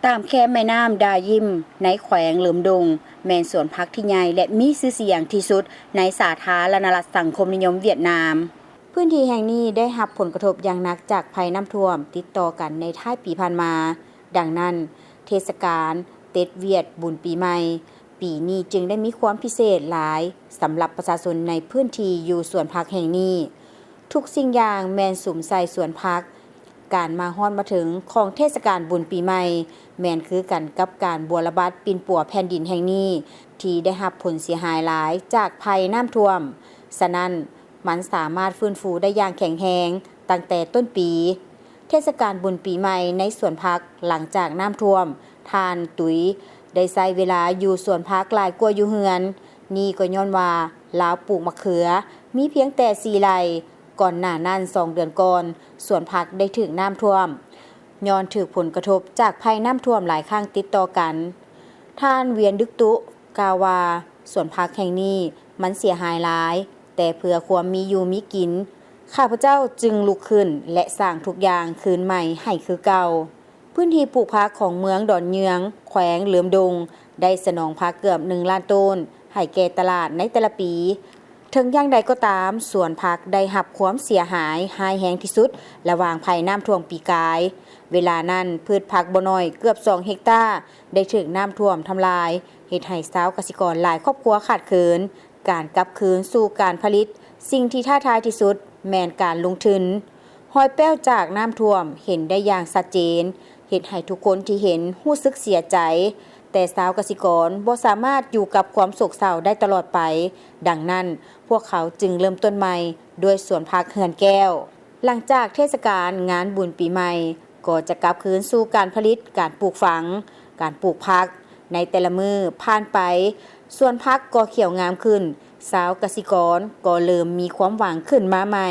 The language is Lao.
ຕາມແຄມແມ່ນ້ຳດາຢິມ ໃນແຂວງເຫຼີມດົງ ແມ່ນສວນຜັກທີ່ໃຫຍ່ ແລະ ມີຊື່ສຽງທີ່ສຸດໃນສາທາລະນະລັດສັງຄົມນິຍົມຫວຽດນາມ. ພື້ນທີ່ແຫ່ງນີ້ໄດ້ຮັບຜົນກະທົບຢ່າງໜັກຈາກໄພນ້ຳຖ້ວມຕິດຕໍ່ກັນໃນທ້າຍປີຜ່ານມາ. ດັ່ງນັ້ນ, ເທດສະການເຕັດຫວຽດບຸນປີໃໝ່ປີນີ້ຈຶ່ງໄດ້ມີຄວາມພິເສດຫຼາຍສຳລັບປະຊາຊົນໃນພື້ນທີ່ຢູ່ສວນຜັກແຫ່ງນີ້. ທຸກສິ່ງຢ່າງແມ່ນສຸມໃສ່ສວນຜັກ. ການມາຮອດມາເຖິງຂອງເທດສະການບຸນປີໃໝ່ ແມ່ນຄືກັນກັບການບົວລະບັດປິ່ນປົວແຜ່ນດິນແຫ່ງນີ້ ທີ່ໄດ້ຮັບຜົນເສຍຫາຍຫຼາຍຈາກໄພນ້ຳຖ້ວມ. ສະນັ້ນ, ມັນສາມາດຟື້ນຟູໄດ້ຢ່າງແຂງແຮງຕັ້ງແຕ່ຕົ້ນປີ. ເທດສະການບຸນປີໃໝ່ໃນສວນຜັກຫຼັງຈາກນ້ຳຖ້ວມ, ທ່ານຕຸຍໄດ້ໃຊ້ເວລາຢູ່ສວນຜັກຫຼາຍກວ່າຢູ່ເຮືອນ. ນີ້ກໍຍ້ອນວ່າລາວປູກມະເຂືອມີພຽງແຕ່ສີ່ໄຮ່. ກ່ອນໜ້ານັ້ນສອງເດືອນກ່ອນ, ສວນຜັກໄດ້ຖືກນ້ຳຖ້ວມ ຍ້ອນຖືກຜົນກະທົບຈາກໄພນ້ຳຖ້ວມຫຼາຍຄັ້ງຕິດຕໍ່ກັນ. ທ່ານ ວຽນ ດຶກຕຸ ກ່າວວ່າ, ສວນຜັກແຫ່ງນີ້ມັນເສຍຫາຍຫຼາຍ, ແຕ່ເພື່ອຄວາມມີຢູ່ມີກິນ, ຂ້າພະເຈົ້າຈຶ່ງລຸກຂຶ້ນ ແລະ ສ້າງທຸກຢ່າງຄືນໃໝ່ໃຫ້ຄືເກົ່າ. ພື້ນທີ່ປູກຜັກຂອງເມືອງດອນເຍືອງ, ແຂວງເຫຼີມດົງ ໄດ້ສະໜອງຜັກເກືອບໜຶ່ງລ້ານໂຕນໃຫ້ແກ່ຕະຫຼາດໃນແຕ່ລະປີ. ເຖິງຢ່າງໃດກໍຕາມ, ສວນຜັກໄດ້ຮັບຄວາມເສຍຫາຍຮ້າຍແຮງທີ່ສຸດລະຫວ່າງໄພນ້ຳຖ້ວມປີກາຍ. ເວລານັ້ນ, ພືດຜັກບໍ່ໜ້ອຍເກືອບສອງເຮັກຕາໄດ້ຖືກນ້ຳຖ້ວມທຳລາຍ, ເຮັດໃຫ້ຊາວກະສິກອນຫຼາຍຄອບຄົວຂາດເຂີນການກັບຄືນສູ່ການຜະລິດ. ສິ່ງທີ່ທ້າທາຍທີ່ສຸດແມ່ນການລົງທຶນ. ຮອຍແປ້ວຈາກນ້ຳຖ້ວມເຫັນໄດ້ຢ່າງຊັດເຈນ, ເຮັດໃຫ້ທຸກຄົນທີ່ເຫັນຮູ້ສຶກເສຍໃຈ, ແຕ່ຊາວກະສິກອນບໍ່ສາມາດຢູ່ກັບຄວາມໂສກເສົ້າໄດ້ຕະຫຼອດໄປ. ດັ່ງນັ້ນ, ພວກເຂົາຈຶ່ງເລີ່ມຕົ້ນໃໝ່ດ້ວຍສວນຜັກເຮືອນແກ້ວ. ຫຼັງຈາກເທດສະການງານບຸນປີໃໝ່, ກໍຈະກັບຄືນສູ່ການຜະລິດ, ການປູກຝັງ, ການປູກຜັກ. ໃນແຕ່ລະມື້ຜ່ານໄປ, ສວນຜັກກໍຂຽວງາມຂຶ້ນ, ຊາວກະສິກອນກໍເລີ່ມມີຄວາມຫວັງຂຶ້ນມາໃໝ່.